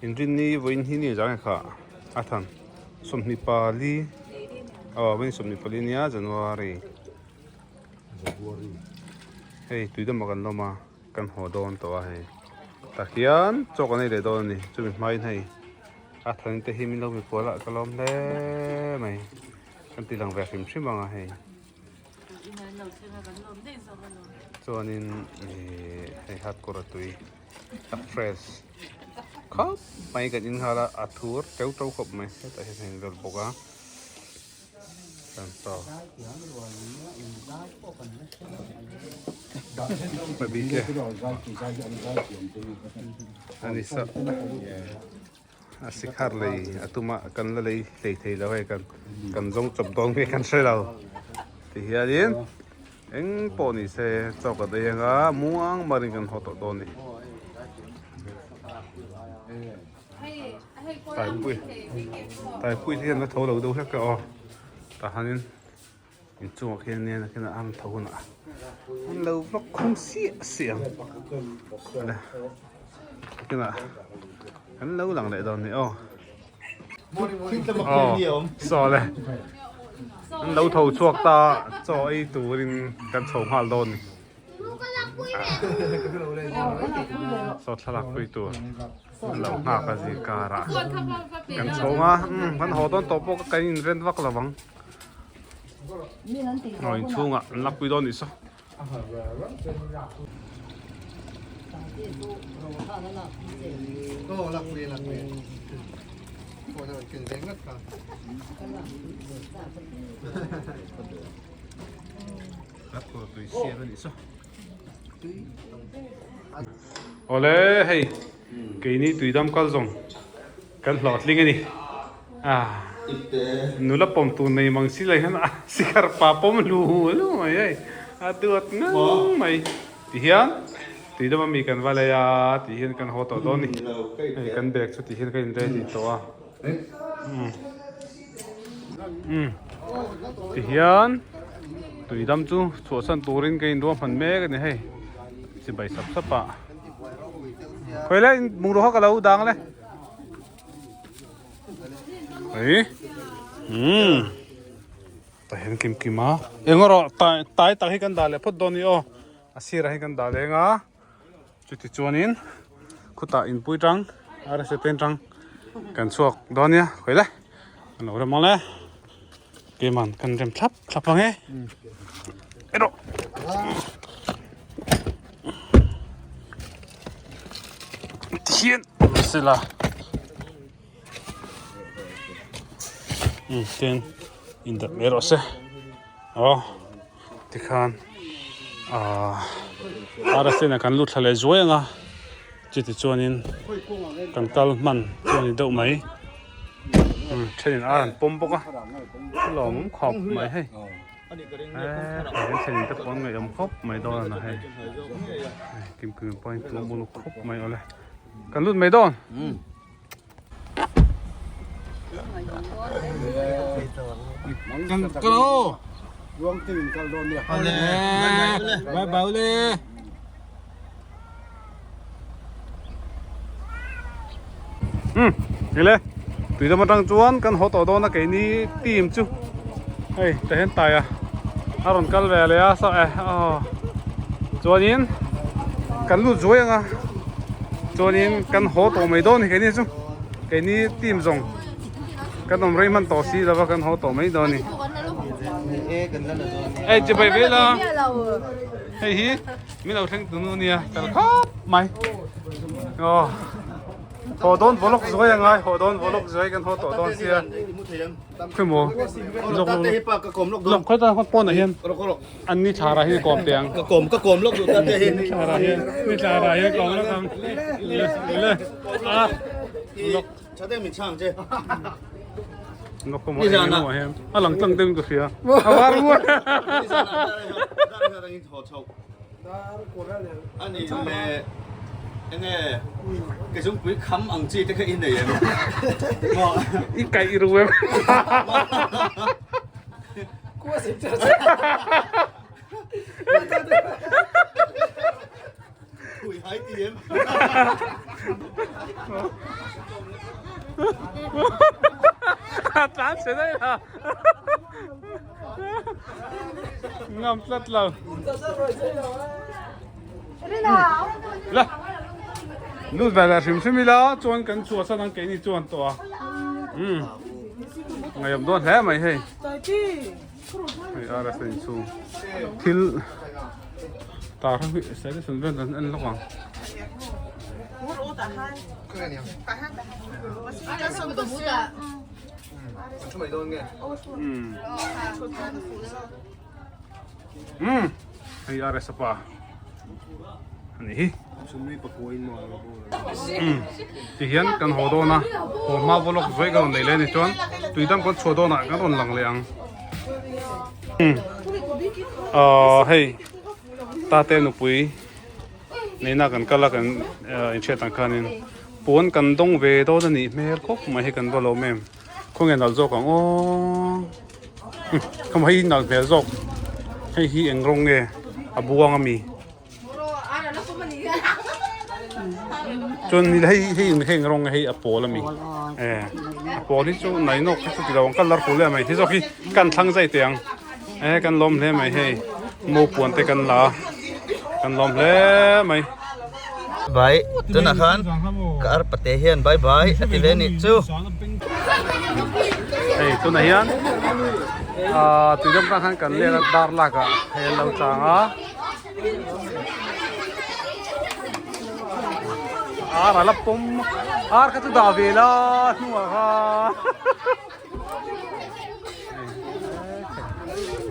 Inrinni vawiin hi ni zang kha a than 24 aw vawiin 24 nia January hei tui dama kan lawm a kan haw dawn tawh a hei tah hian chaw kan ei leh dawn a ni chumi hmain hei a than te hi min lo mipual a ka lawm hle mai kan ti lang ve hrim hrim ang a hei. Chuanin ihh hei hatkawr a tui a fresh khawp mai kan in nghal a a thur teuh teuh khawp mai hetah hian hei vel bawk a kan saw ani sa. A sikhar lei a tuma kan la lei hlei thei lo hei kan kan zawng chawp dawn nge kan hre lo ti hianin eng pawh ni se chaw ka dei anga muang marin kan haw tawh dawn a ni taipui taipui te hian la tho lo deuh hlek a aw tah hianin. Inchungah khian nen a khian a ang tho hunah an lo vlog khum siah siah ang awle kinah kan lo lang leh dawn ni aw aw saw le an lo tho chhuak ta chaw ei turin kan chho nghal dawn ni saw thlalak pui tur an lo nghak a zingkarah kan chho ang a kan haw dawn tawh pawh kan inren vak lo vang. Aw inchhungah an lakpui dawn nih saw. Awle hei keini tuidam kal zawng. Kan hlawhtling a ni. Nula pawm tur nei mang si lai hian a sikhar pa pawm hlu hlu mai hei. A duat ngang mai. Ti hian tui dama mi kan va lei a ti hian kan haw tawh dawn a ni. Hei kan bag chu ti hian ka in ready tawh a. Ti hian tui dam chu chhuahsan turin ka inruahman mek a ni hei. Chibai sap sap ah. Khawi le bungraw kha ka lo dang le. Ei. Um. Ta hian kim kim a. Eng rawh tai tai tak hi kan dah leh phawt dawn ni aw. A sirah hi kan dah leng a. Chuti chuanin khutah inpui tang RSA pen tang kan chhuak dawn nia. Khawi le. Kan lo rem ang le. Keimah kan rem thlap thlap ang e. Erawh. Thian awm sela. Um ten in dat mai rawh se. Aw tikhan ah RSA ah kan lut thla leh zuai ang a. Chuti chuanin kan kal hman chu a ni deuh mai. Thenin ar an pawm bawk a lawm awm khawp mai hei eee thenin te pawh an ngaih awm khawp mai dawn a hei kim kim pawh a intu bul khawp mai awle kan lut mai dawn. Kan kal aw. Bye bye ule. Um ile tui lam atang chuan kan haw tawh dawn a keini team chu hei tah hian tai a a rawn kal ve leh a saw e aw chuanin kan lut zuai ang a chuanin kan haw tawh mai dawn a ni keini chu keini team zawng kan awm rei hman tawh si lova kan haw tawh mai dawn a ni hei chibai vel a hei hi. Min lo thleng tunu nia tel khawp mai. Aw. Haw dawn vawlawk zuai a ngai, haw dawn vawlawk zuai kan haw tawh dawn sia. Khi maw? Lawk lawk lawk. Lawk khawt a pawn ah hian an ni thla rah hian kawm teh ang. Ka kawm ka kawm lawk duh ta te hi. Ni thla rah hian ni thla rah hian kawm lawk ang. Le le a lawk. Tha deuh min chhang che. Lawk ka maw eng emaw hian a lang tlang deuhin ka hria. A var rual. Ni zan ah dar dar angin thaw chhoh. A ni le enge ke zungpui kham ang chi te kha i nei em? I kaih ru em? Pui hai ti em? A tlan chhe daih la. Ngam tlat lo. La. Lut ve leh hrim hrim ila chuan kan chhuah san ang keini chuan tawh a. Umm. Ngaiawm dawn hle mai hei. Hei RSA inchhung thil tar ho hi selection vel an en lawk ang. Umm hei RSA pa a nih hi. Umm tihian kan haw dawn a haw hma vawlawk zuai kan rawn nei leh a ni chuan tuidam kan chhuah dawnah kan rawn lang leh ang. Umm ahh hei tate nupui neihna kan kal a kan inhriat ang khanin puan kan dawng ve dawn a nih hmel khawp mai hei kan va lawm em khawnge nalh zawk ang aw khawmah hei hi nalh hmel zawk hei hi eng rawng nge a buang ami. Chuan hei hei heng rawng hei a pawl ami e a pawl hi chu nai nawk hi chu ti lo ang colour ful em mai hi zawk hi kan thlang zai teh ang e kan lawm hle mai hei mo puan te kan la a kan lawm hle mai. Bye tunah khan ka arpa te hian bye bye a ti ve nih chu. Hei tunah hian ah tuidam tang khan kan let a dar lak ah hei an lo chang a. Ar a la pawm ar kha chu dah ve la hnungah kha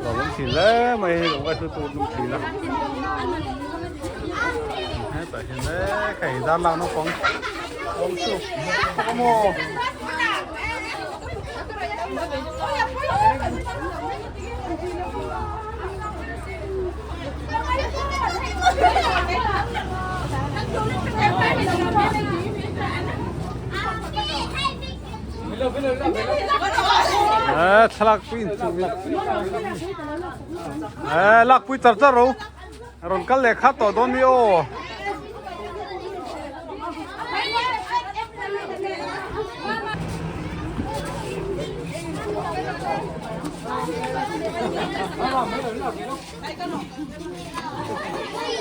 lo awm thin hle mai hei lo ngaihlu tur an awm thin a hetah hian hei darlak naupang awm chu a maw. Thlalak pui in chu eh lak pui char char ro rawn kal leh khat tawh dawn ni aw.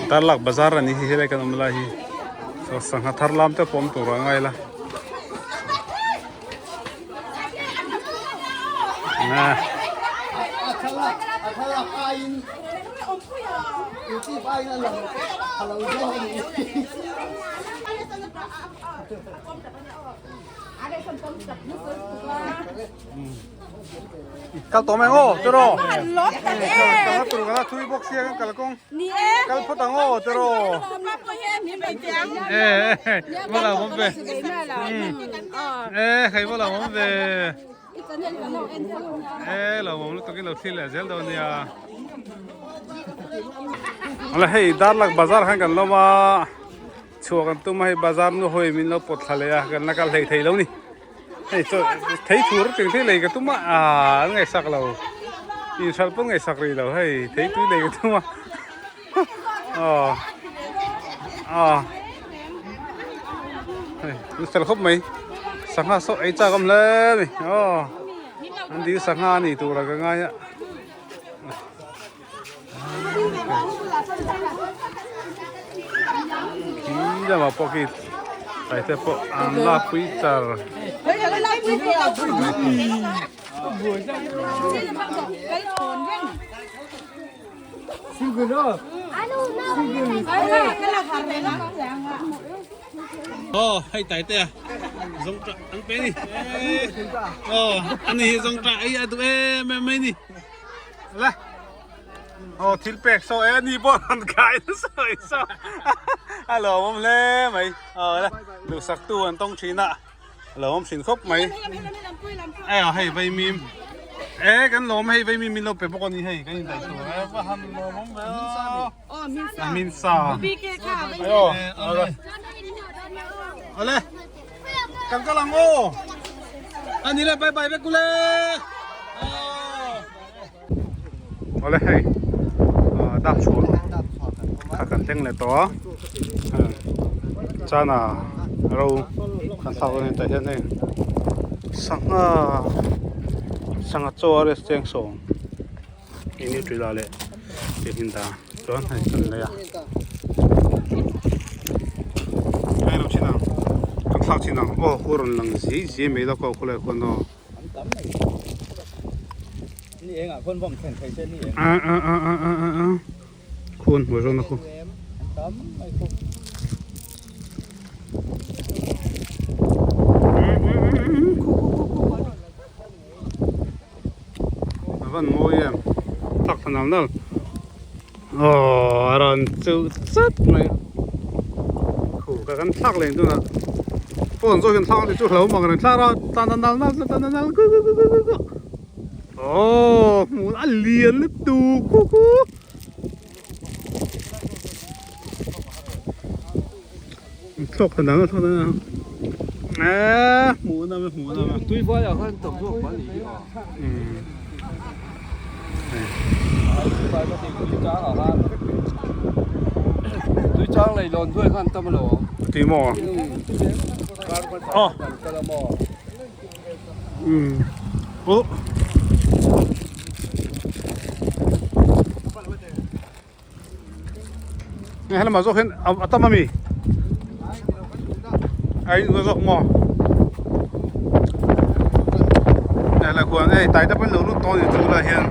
Tarlak bazar a ni hi helai kan awm lai hi saw sangha thar lam te pawh awm tur a ngai la Kal tawh mai ang aw tiraw kal tur kala thui bawk sia kan kal kawng kal phawt ang aw tiraw e va lo awm ve e hei va lo awm ve e lo awm lutuk in lo thlir leh zel dawn nia ala hei darlak bazar khan kan lawm a chhuah kan tum a hei bazar nu hawi min lo pawt thla leh a kan la kal hlei thei lo ni. Hei chu thei thur ting thei lei ka tum a aaa an ngaihsak lo inhralh pawh ngaihsak rih lo hei thei tui lei ka tum a aw aw hei an fel khawp mai sangha saw ei chak awm hle a ni aw an dil sangha a ni tur a ka ngai a. Khi lamah pawh khi taite pawh an lakpui char. Aw hei taite a zawngṭah an pe a ni aw ani hi zawngṭah ei a duh em em mai a ni. La. Aw thil pek saw e ni pawh rawn kai nasa mai saw. A lawmawm hle mai. Aw la duhsak tu an tawng thin a. A lawmawm thin khawp mai. Ai a hei vei mim. E kan lawm hei vei mim min lo pe bawk a ni hei kan indaih tur e va han lawmawm ve aw. A min sa. Ayo. Awle. Kan kal ang aw. Ani le bye bye vek ule. Awle hei dak chhuah kha kan thleng leh tawh a chana. Ro kan thlak dawn a ni tah hian hei sangha sangha chaw a rest cheng sawm eng nge tui la leh tih hin ta chuan hei kan lei a hei lo chin ang kan thlak chin ang aw khu rawn lang zii zii mai lawk a khawlai khuan aw. A a a a a a a khuan hmuh zawng na khu. A van mawi em tak ta nal nal aw a rawn chuh chat mai khu ka kan thlak leh tunah phone zawk hian thlak ang tih chu hlo mang reng thlar a tlan ta nal nal tlan ta nal ku ku ku ku ku aw hmuh a lian lutuk khu khu. Thlawk ta nal thlawk ta nal eee hmuh na hmuh na tui vai ah khan tam zawk mai ni hi a tui chang lei lawn duai khan tam alo tui maw aw oh Nge helamah zawk hian a tam ami? A in zawk maw? Nge la khuan ei tai te pawhin lo lut tawh a ni chu lai hian.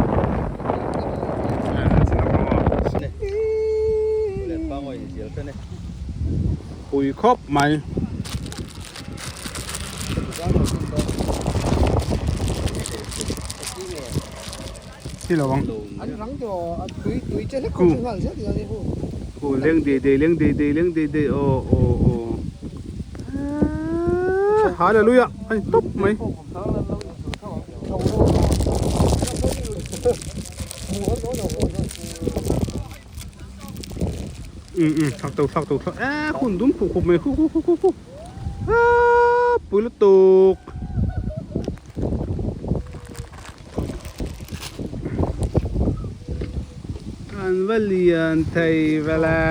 Pui khawp mai. Thi lo ang. Khu khu leng dei dei leng dei dei leng dei dei aw aw aw Hallelujah ani tawp mai. Um um thlak to thlak to thlak e hun dum khup khup mai khu khu khu khu khu aaa pui lutuk. An va lian thei vel e.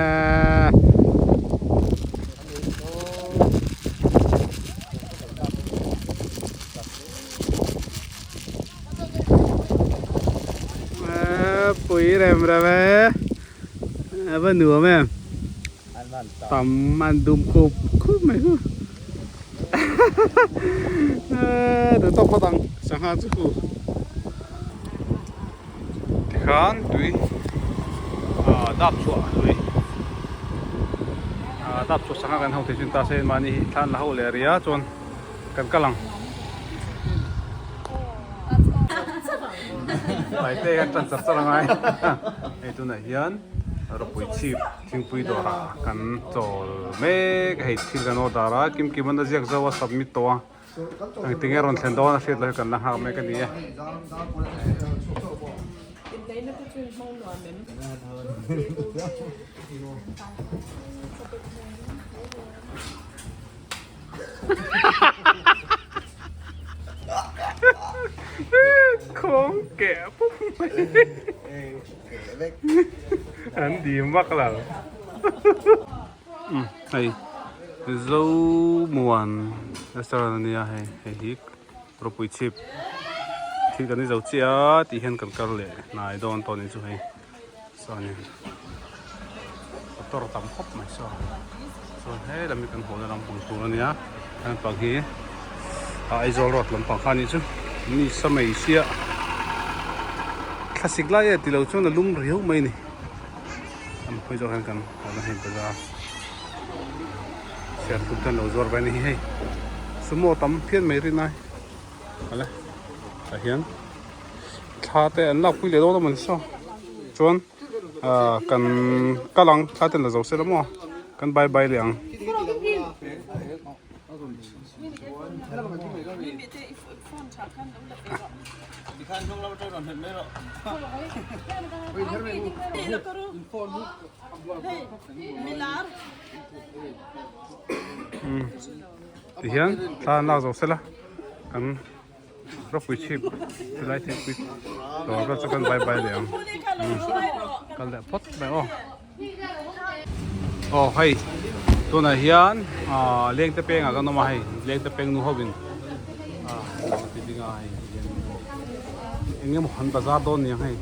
Pui rem rem e. A va nuam em. Tam an dum khup khup mai chu. Duh tawk phawt ang sangha chu khu. Tikhan tui dap chhuah lui dap chhuah sangha kan ho thei chu ni ta se mahni hi thlan la ho leh ria chuan kan kal ang. Taite kan tan char char angai hei tunah hian ropui chhip thingpui dawrah kan chawl mek a hei thil kan order a kim kim an a ziak zo a submit tawh a engtinge rawn thlen dawn a hriat loh hi kan la nghak mek a ni e. Khawng keh pup mai an dim vak lo hei Zomuan restaurant a nia hei hei hi ropui chhip thil kan ni zo chiah a tih hian kan kal leh hnai dawn tawh a nih chu hei. Chuanin motor tam khawp mai saw chuan he lam hi kan haw na lampang tur a nia lampang hi a Aizawl road lampang kha a nih chu ni sa mai sia thlasik lai e tilo chuan a lum riau mai a ni a hawi zawk hian kan haw na hei bazar serthlum te an lo zuar ve a ni hei sumo tam phian mai rin ai awle tah hian. Thla te an lakpui leh dawn a mawni saw chuan ah kan kal ang thla te an la zo sela maw kan bye bye leh ang. Tihian thla an lak zo sela kan. Ropui chhip tilai thingpui dawr vel chu kan bye bye leh ang kal leh phawt mai aw aw hei. Tunah hian ah lengte pengah kan awm a hei lengte peng nu ho in ah an ti ding a hei eng emaw an bazar dawn niang hei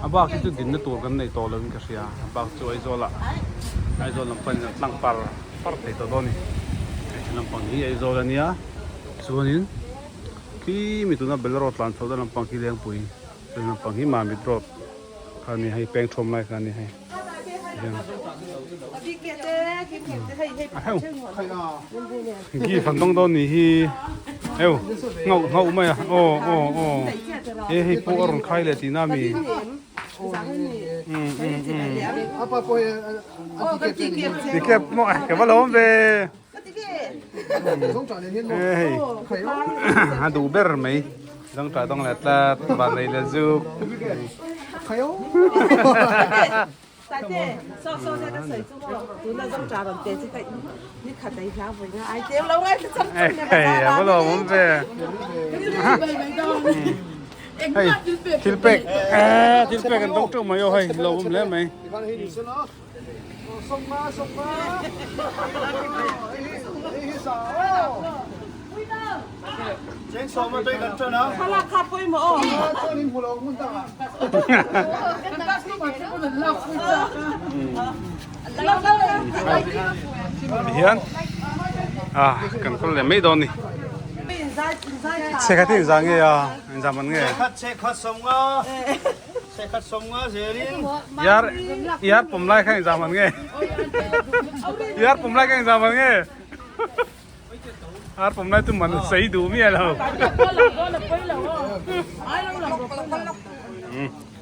a bak hi chu dinna tur kan nei tawh lo in ka hria a bak chu Aizawl ah Aizawl lam panin an tlang par par thei tawh dawn a ni hei he lampang hi Aizawl a nia chuanin khi mi tuna Bolero tlan chhoh na lampang khi Lengpui chuan lampang hi Mamit road kha a ni hei peng thawm lai kha a ni hei. Gi fan dawng dawn nih hi eu ngauh ngauh mai a aw aw aw he hei pawh a rawn khai leh tihna ami tikep maw ka va lawm ve hei a duh ber mai zangtah dawng leh tlat van nei leh zuk hei a va lawm awm ve hei thil pek thil pek an dawng teuh mai aw hei lawm awm hle mai. Hian ah kan kal leh mai dawn ni chhe khat in za nge a in za man nge Yar yar pum lai kha inzam an nge yar pum lai kha inzam an nge ar pum lai tu man sei du mi lo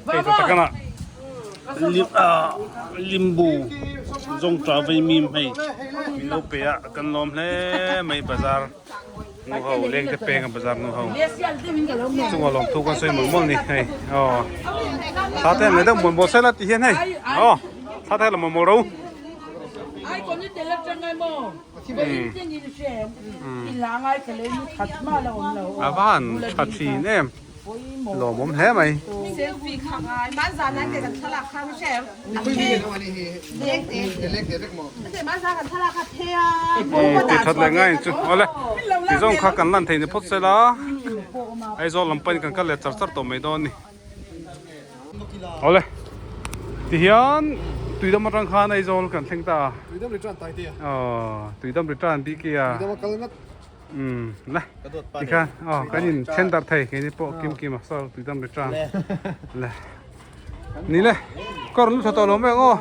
hei ta takana lim a limbu zong tra vei mim hei min lo pe a kan lawm hle mai bazar Nu ho leng te peng a bazar nu ho chunga lawm thu kan sawi mawlh mawlh ni hei aw thla te an deuh mawlh mawlh sela ti hian hei aw thla te la mawlh mawlh ro a va han tha thin em. Lawmawm hle mai. Ti that leh ngai chu awle ti zawng kha kan lan thei ni phawt sela Aizawl lam pahin kan kal leh char char tawh mai dawn a ni. Awle ti hian tuidam atang khan Aizawl kan thleng ta a. Aw tuidam return bik i a. Umm le tikhan aw kan in then darh thei keini pawh kim kim a saw tui dam return le ni le ka rawn lut tha tawh lo mai ang aw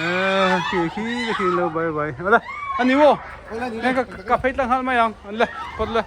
eh khi khi te khi lo bye bye le ani maw heng ka ka phei tlang nghal mai ang le phawt le.